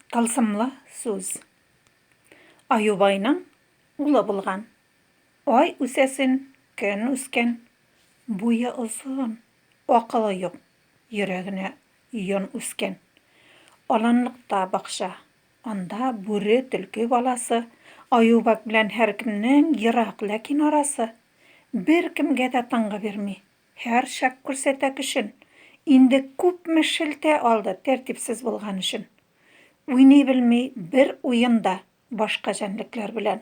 Тылсымлы сүз. Аюбайның улы булган. Ай үсәсен көн үскән. Буе озын, акылы юк, йөрәгенә йон үскән. Аланлыкта бакча. Анда бүре, төлке баласы. Аюбәк белән һәркемнең ерак, ләкин арасы. Беркемгә дә тынгы бирми. Һәрчак күрсәтә көчен. Инде күпме шелтә алды тәртипсез булган өчен. Уйный белми бер уен да башка җәнлекләр белән.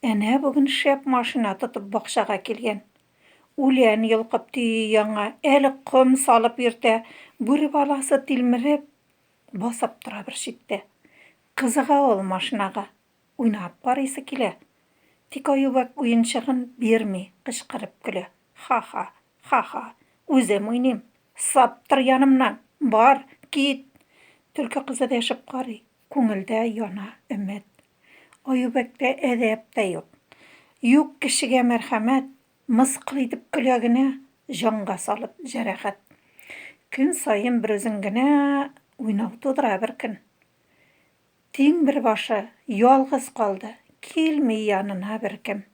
Әнә бүген шәп машина тотып бакчага килгән. Үлән йолкып төйи яңа, әле ком салып йөртә, бүре баласы тилмереп басып тора бер читтә. Кызыга ул машинага. Уйнап карыйсы килә. Тик Аюбәк уенчыгын бирми, кычкырып көлә. Ха-ха, ха-ха, үзем уйныйм. Саптыр янымнан, бар, кит! Төлке кызы дәшеп карый, күңелдә яна өмет. Аюбәктә әдәп тә юк. Юк кешегә мәрхәмәт, мыскыл итеп көлә генә, җанга салып җәрәхәт. Көн саен берүзең генә уйнау тудыра бер көн. Тиң бер башы ялгыз калды, килми янына беркем.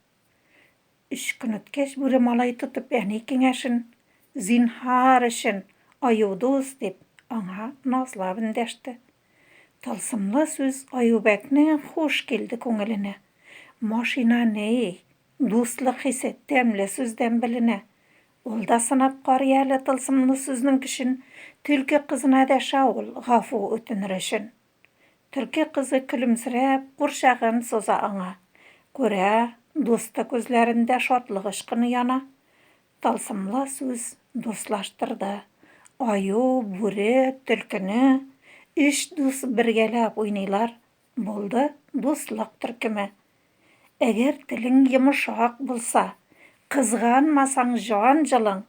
Өч көн үткәч, бүре малай тотып әни киңәшен, Зинһар өчен, аю дус, дип, аңа назлап эндәште. Тылсымлы сүз Аюбәкнең хуш килде күңеленә. Машина ни, дуслык хисе тәмле сүздән беленә. Ул да сынап карый әле тылсымлы сүзнең көчен, төлке кызына дәшә ул гафу үтенер өчен. Төлке кызы көлемсерәп курчагын суза аңа. Күрә, дусты күзләрендә шатлык очкыны яна. Тылсымлы сүз дуслаштырды. Аю, бүре, төлкене. Өч дус бергәләп уйныйлар. Булды дуслык төркеме. Әгәр телең йомшак булса, кызганмасаң җан җылың.